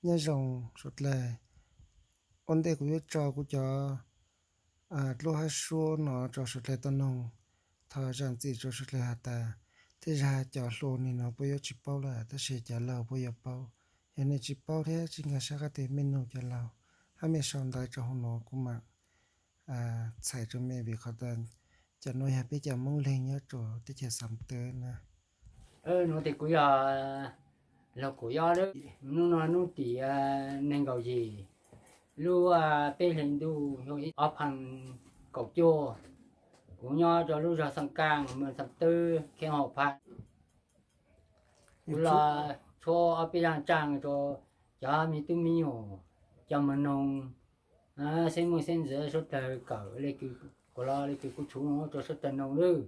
Nyob zoo suav dlawg, ua ntej kuv yuav tso kuv cov dluab hab suab no rau suav dlawg tau noog. Thov zaam txim rau suav dlawg has tas tej zag cov hluas nim no puab yuav tsis paub lawm, tab sis cov laug puab yuav paub. Yog nej tsis paub thiab tsis nkag sab qab tes mej nug cov laug hab mej sau ntawv rau hauv no kuv mam txhais rau mej, vim qhov tas cov nuav yog peb cov Moob Leeg nyob rua teb chaws Xam Tawb na. Nuav tes kuv yog Laug Kuam Yob, nub no nub tim neeg nkaum yim lub peb hlis ntuj ob phav kaum cuaj. Kuv nyob rua lub zog Xam Kaaj, moos Xam Tawb, kheej Hauv Phav. Kuv los tshuab ob peb zaj tsaaj rua cov me tub me nyuam, cov mos noog, xeeb muaj xeeb ntxwv suav dlawg kawm le kws kuv los le kws kuv tshuv rua suav dlawg noog lawm.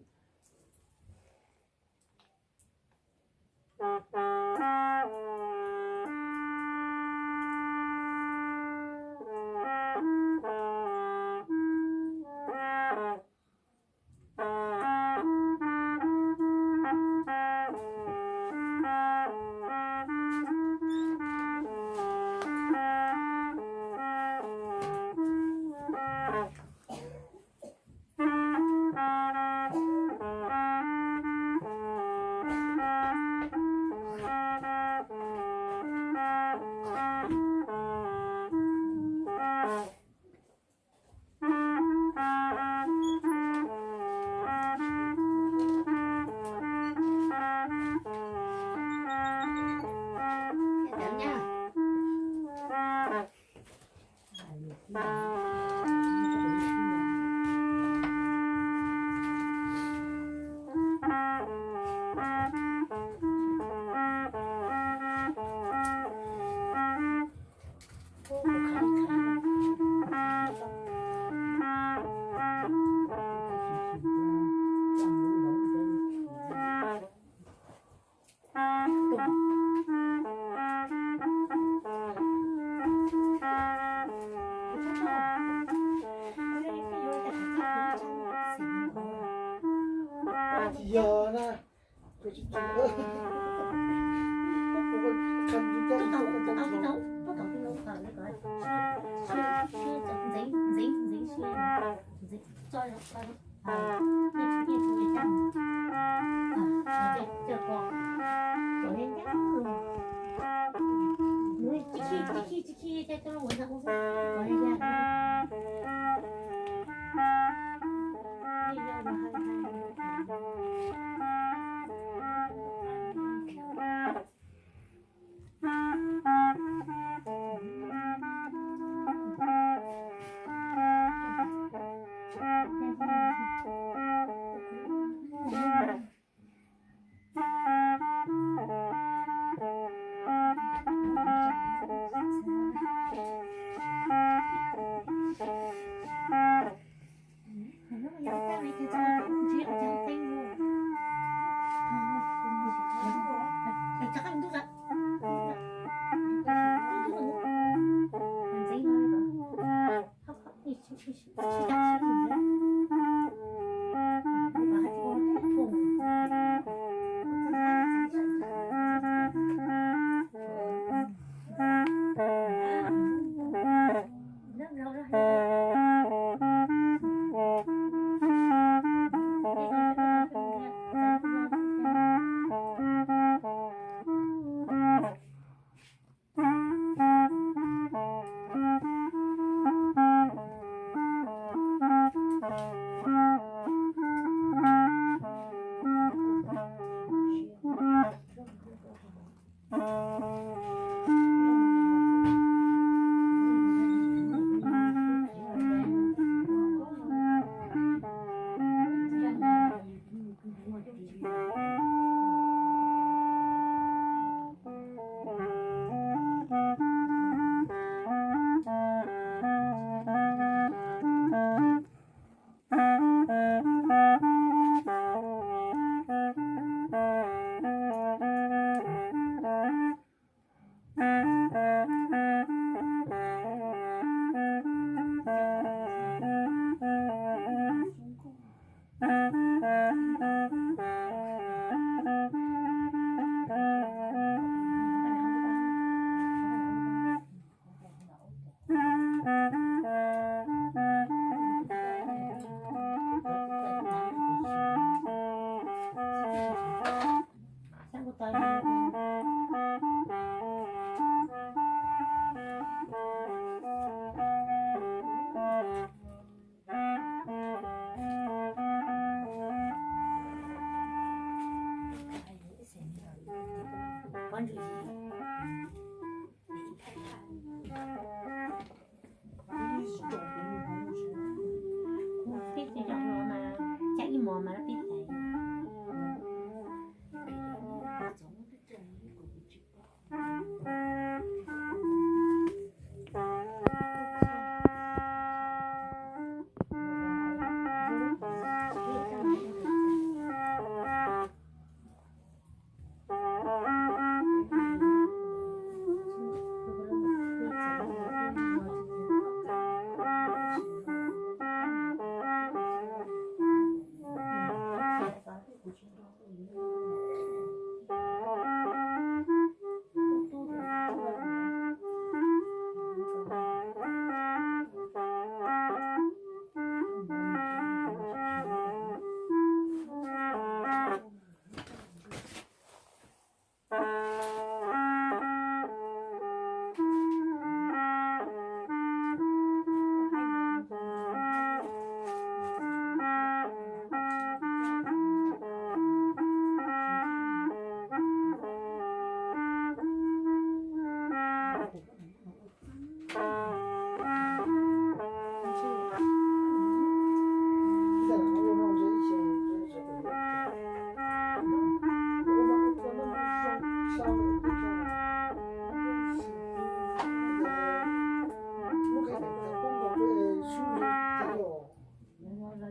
Hnub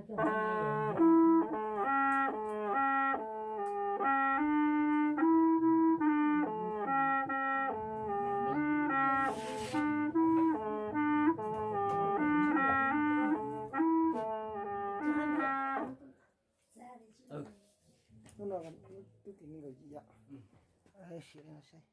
no twb tim nees nkaum yim yom. Siav li no saib.